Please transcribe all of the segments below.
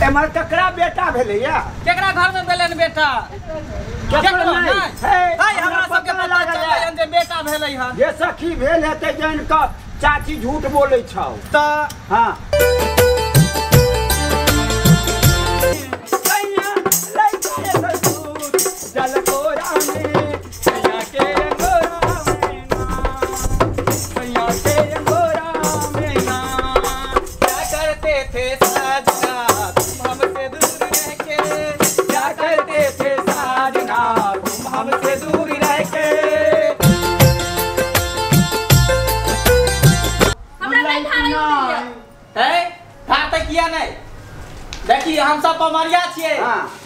एमहर ककरा बेटा भेलैया? केकरा घर में भेलन बेटा? केकरो नहीं। है हमरा सबके पता चललै हन जे बेटा भेलै हन। जे सखी भेल हेतै जानि कऽ चाची झूठ बोलै छौ। त हां देखी हम सब पमरिया छियै,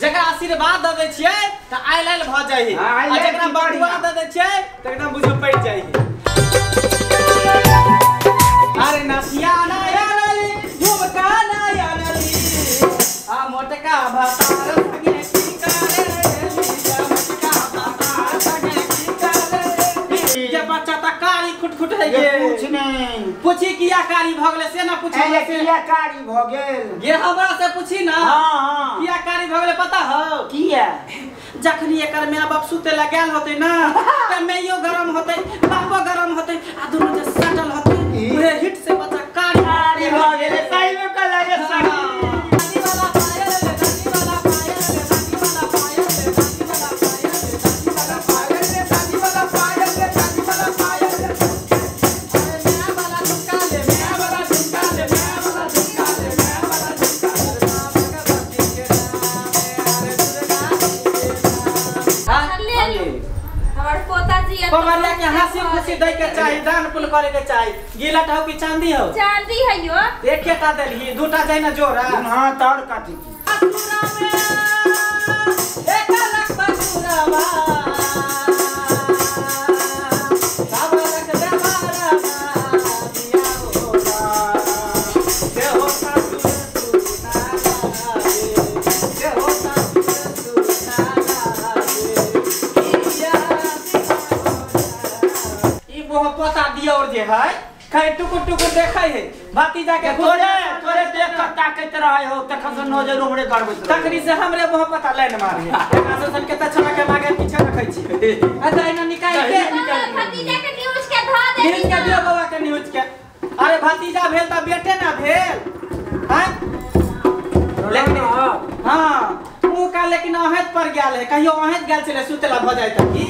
जकरा आशीर्वाद दे दै छियै त आयल आयल भ जाइ है, आ जकरा बदुआ दे दै छियै त एकदम बुझो पड़ जाइ है। अरे नसिया नया नली झुमका नया नली आ मोटका भातार संगे की करे लिया, मोटका भातार संगे की करे। ये बच्चा त कारी खुटखुट है गे। पूछ नहीं पूछी किया कारी भ गेलै से ना पूछी। ए किया कारी भ गेल? ये हमरा से पूछी ना। हां हां किया कारी भ गेलै पता हो? किया? जखनी एकर my बाप सुते ला गेल होते ना त मैयो गरम होते बापो गरम होते आ दोनों जे सटल होते उहे हिट से बच्चा कारी कारी भ गेलै। सही में कहला रे सखी। दादी वाला पायल ले, दादी वाला पायल ले, दादी वाला पायल ले, दादी वाला पायल ले, दादी वाला पायल ले, दादी वाला पायल ले, दादी वाला पायल ले। अरे मैं वाला झुमका ले, मैं वाला झुमका ले, मैं वाला झुमका ले, मैं वाला झुमका ले, भगवती के नाम अरे दुर्गा के नाम। ले लू हमर पोता जी पमरिया के हंसी खुशी दै के चाही, दान पुण्य करे के चाही। गीला हो कि चांदी हो? चांदी है यो। एकेटा देलही, दूटा जाय ना जोड़ा। हां तार काटी ससुरा में एक लाख बसुरावा सब रख दे बारावा दिया होगा से हो सासुर सुना गावे, से हो सासुर सुना गावे। किया ई मोह पोता दियोर जे है खाई टुकुर टुकुर देखै है भतीजा के तोरे तोरे देख के ताकैत रहै हो तखन से नजर हमरे गड़बैत रहै। तखनी से हमरे मोह पता लाइन मारे एकरा से सन के त छना के मागे पीछे रखै छी। आ त एना निकाल के भतीजा के न्यूज़ के ध दे। न्यूज़ के दियो बाबा के न्यूज़ के। अरे भतीजा भेल त बेटे ना भेल हैं, लेकिन हां मुंह का लेकिन अहत पर गेल है, कहियो अहत गेल छले सुतला भ जाय त की।